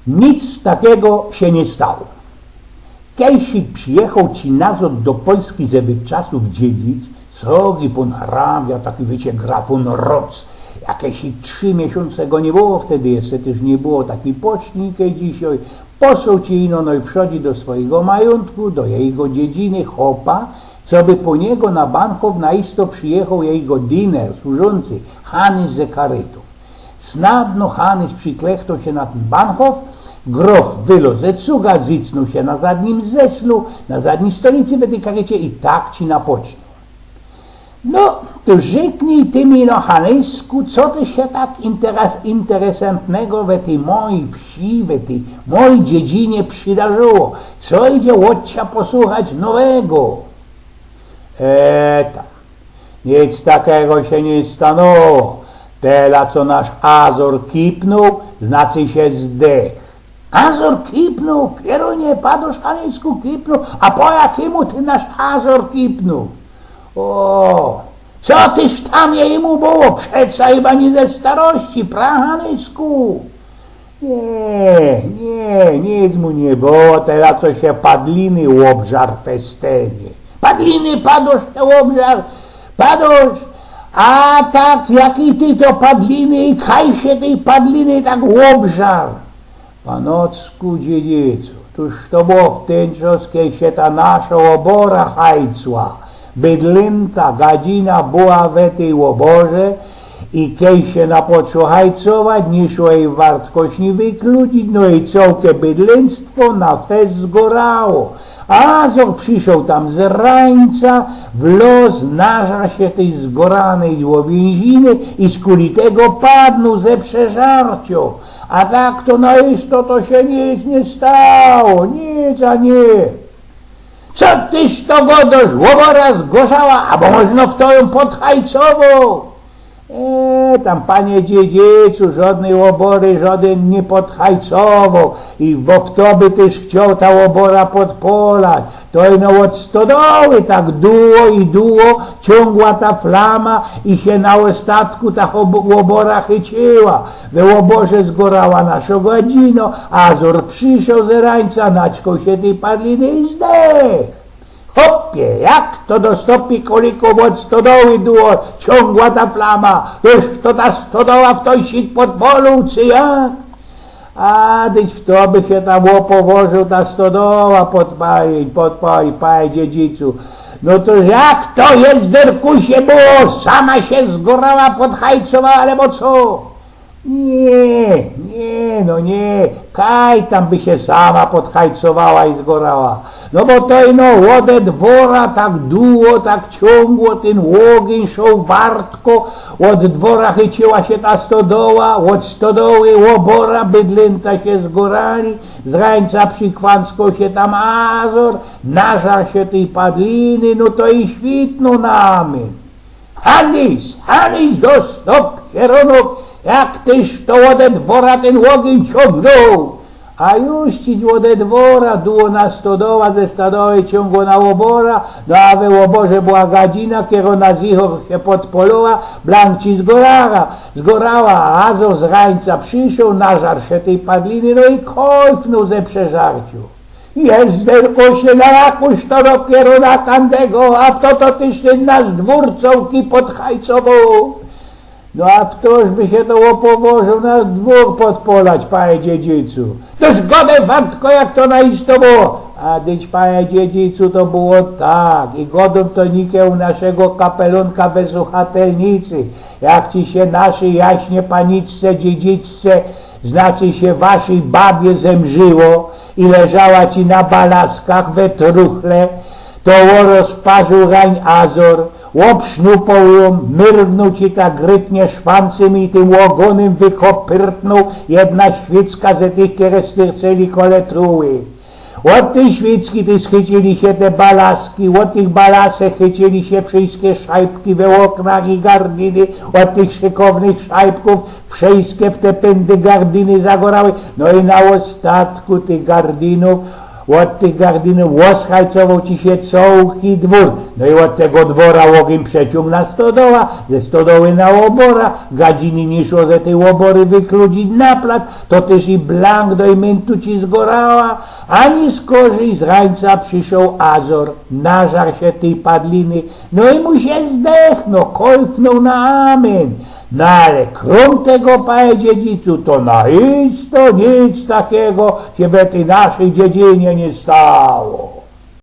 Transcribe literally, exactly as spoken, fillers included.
Nic takigo sie niy stało. Kejsik przijechoł ci nazod do Polski ze wych czasōw dziedzic, srogi pōn hrabia, taki, wiycie, grafōn Roc. Jakeś i trzi miesiōnce go niy było, wtedy jeszcze tyż niy było taki pocznik jak dzisiej. Posłał ci ino nojprzodzi do swojigo majōntku, do jego dziedziny chopa, coby po niego na Bahnhof na isto przijechoł jego diener, służōncy, Hanys ze karytōm. Snadno Hanys prziklechtoł sie na tyn Bahnhof, grof wyloz ze cuga, zycnōł sie na zadnim zeslu, na zadnij stolicy we tyj karycie i tak ci napoczniōł. No, to rzyknij ty mi, no, Hanysku, co ty sie tak interes-, interesantnego we tyj mojij wsi, we tyj mojij dziedzinie przidarzyło? Co idzie ôd cia posłuchać nowego? E, tam. Nic takigo sie niy stanło. Tela, co nasz Azor kipnōł, znaczy sie zdech. Azor kipnōł? Pierōnie, padosz, Hanysku, kipnōł? A po jakimu ty nasz Azor kipnōł? O, co tyż tam jejmu było? Przeca chyba niy ze starości, pra, Hanysku? Niy, niy, nic mu niy było, tela co sie padliny ôbżar, festynie. Padliny, padosz, se ôbżar, padosz? A tak, jakij ty to padliny i kaj sie tyj padliny tak ôbżar? Panocku, dziedzicu, tōż to było w tyn czas, kej sie ta nasza ôbora hajcła. Bydlynta, gadzina była we tyj ôborze i kej sie napoczło hajcować, niy szło jej wartkości wykludzić, no i cołke bydlynstwo na fest zgorało. Azor prziszoł tam z rańca, wloz, nażar sie tyj zgoranej ôwiynziny i skuli tego padnōł ze przeżarcio. A tak to na isto to sie nic niy stało, nic a niy. Co tyś to godosz, ôbora zgorzała, abo może fto jōm podhajcowoł? E, tam, panie dziedzicu, żodnyj ôbory żodyn niy podhajcowoł, i bo fto by tyż chcioł ta ôbora podpolać. To ino ôd stodoły tak duło i duło ciōngła ta flama i sie na ôstatku ta ôb-, ôbora chyciła. We ôborze zgorała nasza gadzina, Azor prziszoł ze rańca, naćkoł sie tyj padliny i zdech. Chopie, jak to do sto pikolików ôd stodoły duło ciōngła ta flama? Już to ta stodoła ftoś podpolōł, czy jak? A dyć fto by sie tam ôpowożył ta stodoła podpalić, podpalić, panie dziedzicu. No to jak to je, derkusie, było? Sama sie zgorała, podhajcowała, abo co? Niy, niy, no niy, kaj tam by sie sama podhajcowała i zgorała. No bo to ino ôde dwora tak duło, tak ciōngło, tyn ôgyń szoł wartko, ôd dwora chyciła sie ta stodoła, ôd stodoły ôbora, bydlynta sie zgorali, z rańca przikwanskoł sie tam Azor, nażar sie tyj padliny, no to i świtno namyn. Hanys, Hanys, do sto pierōnōw, jak tyś to ôde dwora tyn ôgyń ciōngnōł? A już ci ôde dwora duło na stodoła, ze stodoły ciōngło na ôbora, no a we ôborze była gadzina, kero na zichōr sie podpolała, blank ci zgorała, zgorała, a Azor z rańca prziszoł, nażar sie tyj padliny, no i kojfnōł ze przeżarcio. Jezderko, sie na raku to dopiyro na kandego, a fto to tyż tyn nasz dwōr cołki podhajcowoł? No a ftoż by sie to ôpowożył nasz dwōr podpolać, panie dziedzicu? Toż godej wartko, jak to na isto było. A dyć, panie dziedzicu, to było tak, i godōm to niy u naszego kapelōnka we Suchatelnicy, jak ci sie naszyj jaśnie paniczce, dziedziczce, znaczy sie waszyj babie zemrziło, i leżała ci na balaskach we truchle, to ôrozparziōł rań Azor, ôbsznupōł jōm, myrgnōł ci tak grytnie szwancym i tym ôgōnym wykopyrtnōł jedna świycka ze tych, kere styrceli kole truły. Ôd tyj świycki tyż chycili sie te balaski, ôd tych balasek chycili sie wszyjske szajpki we ôknach i gardiny, ôd tych szykownych szajpkōw wszyjske w te pyndy gardiny zagorały, no i na ôstatku tych gardinōw Ôd tych gardynōw ôschajcowoł ci sie cołki dwōr. No i ôd tego dwora ôgyn przeciōng na stodoła, ze stodoły na ôbora. Gadziny niy szło ze tyj ôbory wykludzić na plac, to tyż i blank do imyntu ci zgorała. Ani skorzij z rańca przyszoł azor, nażar sie tyj padliny, no i mu sie zdechno, kojfnoł na amyn. No ale krōm tego, panie dziedzicu, to na isto nic takigo sie we tyj naszyj dziedzinie niy stało.